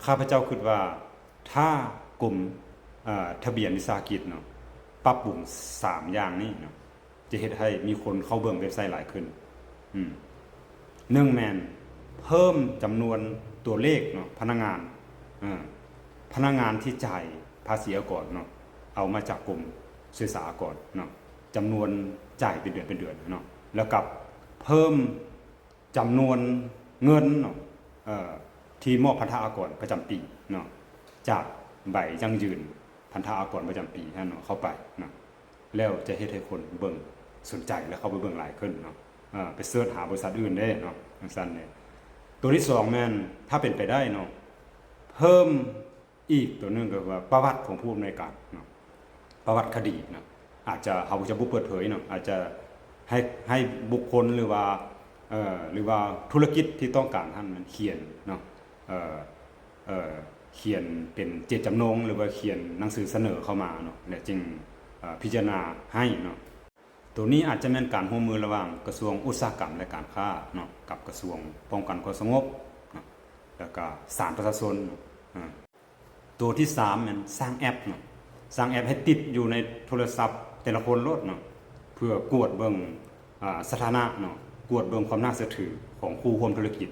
ຂ້າພະເຈົ້າຄິດວ່າ ຖ້າກົມ ເອີ ທະບຽນວິສາຫະກິດເນາະ ປັບປຸງສາມຢ່າງນີ້ເນາະ ຈະເຮັດໃຫ້ມີຄົນເຂົ້າເບິ່ງເວັບໄຊຫຼາຍຂຶ້ນ. ອືມ ໜຶ່ງແມ່ນເພີ່ມຈຳນວນຕົວເລກເນາະ ພະນັກງານ ເອີ ພະນັກງານທີ່ຈ່າຍພາສີອາກອນເນາະ ເອົາມາຈາກກົມສຸລິສາອາກອນເນາະ ຈຳນວນຈ່າຍເປັນເດືອນເປັນເດືອນເນາະ ແລ້ວກໍເພີ່ມ ຈຳນວນເງິນເນາະ ເອີ ທີ່ມອບພັນທະອາກອນປະຈຳປີເນາະ ຈາກໃບຢັ້ງຢືນພັນທະອາກອນປະຈຳປີຫັ້ນເນາະ ເຂົ້າໄປເນາະ ແລ້ວຈະເຮັດໃຫ້ຄົນເບິ່ງ ສົນໃຈ ແລະ ເຂົ້າໄປເບິ່ງຫຼາຍຂຶ້ນເນາະ ເອີ ໄປເສີດຫາບໍລິສັດອື່ນເດ້ເນາະ ຈັ່ງຊັ້ນເດ້. ຕົວທີສອງແມ່ນ ຖ້າເປັນໄປໄດ້ເນາະ ເພີ່ມ ອີກຕົວໜຶ່ງກໍຄືວ່າປະຫວັດຂອງຜູ້ອຳນວຍການເນາະ ປະຫວັດຄະດີເນາະ ອາດຈະ ເຮົາຈະບໍ່ເປີດເຜີຍເນາະ ອາດຈະໃຫ້ ໃຫ້ບຸກຄົນ ຫຼືວ່າ ເອີ ຫຼືວ່າທຸລະກິດທີ່ຕ້ອງການຫັ້ນ ມັນຂຽນເນາະ ເອີ ເອີ ຂຽນເປັນເຈດຈຳນົງ ຫຼືວ່າຂຽນໜັງສືສະເໜີເຂົ້າມາເນາະ ແລະ ຈຶ່ງ ເອີ ພິຈາລະນາໃຫ້ເນາະ. ໂຕນີ້ອາດຈະແມ່ນການຮ່ວມມືລະຫວ່າງກະຊວງອຸດສາຫະກຳ ແລະ ການຄ້າເນາະ ກັບກະຊວງປ້ອງກັນຄວາມສະຫງົບເນາະ ແລ້ວກະສານປະຊາຊົນເນາະ. ອາ ໂຕທີສາມແມ່ນສ້າງແອັບເນາະ ສ້າງແອັບໃຫ້ຕິດຢູ່ໃນໂທລະສັບແຕ່ລະຄົນໂລດເນາະ ເພື່ອກວດເບິ່ງ ອາ ສະຖານະເນາະ ກວດເບິ່ງຄວາມໜ້າເຊື່ອຖືຂອງຄູ່ຮ່ວມທຸລະກິດ